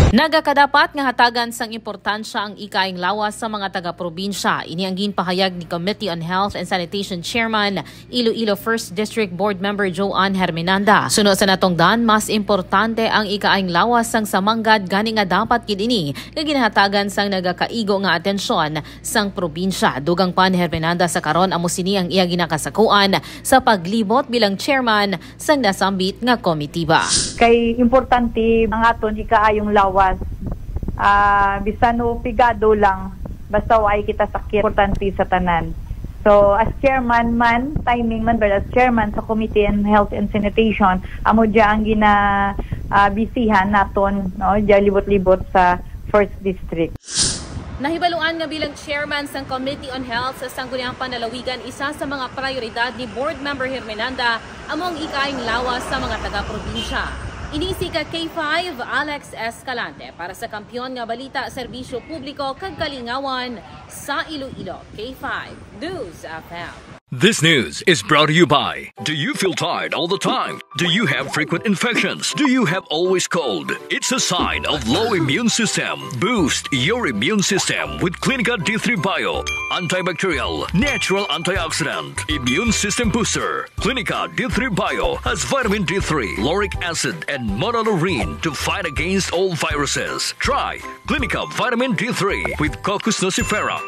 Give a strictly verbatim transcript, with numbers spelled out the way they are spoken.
Nagakadapat nga hatagan sang importansya ang ikaayong lawas sa mga taga-probinsya. Ini ang ginpahayag ni Committee on Health and Sanitation Chairman, Iloilo First District Board Member Joan Herminanda. Suno sa natungdan, mas importante ang ikaayong lawas sang sa manggad, gani nga dapat gid ini nga ginahatagan sang nagakaigo nga atensyon sang probinsya. Dugang pa ni Herminanda, sa karon amo sini ang iya ginakasakuan sa paglibot bilang chairman sang nasambit nga komitiba. Kay importante ang aton ikaayong lawas. Ah, bisan no pigado lang, basta waay kita sakit, importante sa tanan. So, as chairman man, timing man, but as chairman sa Committee on Health and Sanitation, amo dya ang gina, ah, bisihan naton, no, dya libot-libot sa First District. Nahibaluan nga bilang chairman sang Committee on Health sa Sangguniang Panlalawigan, isa sa mga prioridad ni Board Member Herminanda amo ang ikaayong lawas sa mga taga-probinsya. Ini si ka K five, Alex Escalante, para sa Kampiyon nga Balita, Serbisyo Publiko kag Kalingawan sa Iloilo, K five News F M. This news is brought to you by. Do you feel tired all the time? Do you have frequent infections? Do you have always cold? It's a sign of low immune system. Boost your immune system with Clinica D three Bio. Antibacterial, natural antioxidant, immune system booster. Clinica D three Bio has vitamin D three, lauric acid, and monolaurin to fight against all viruses. Try Clinica Vitamin D three with Cocos nucifera.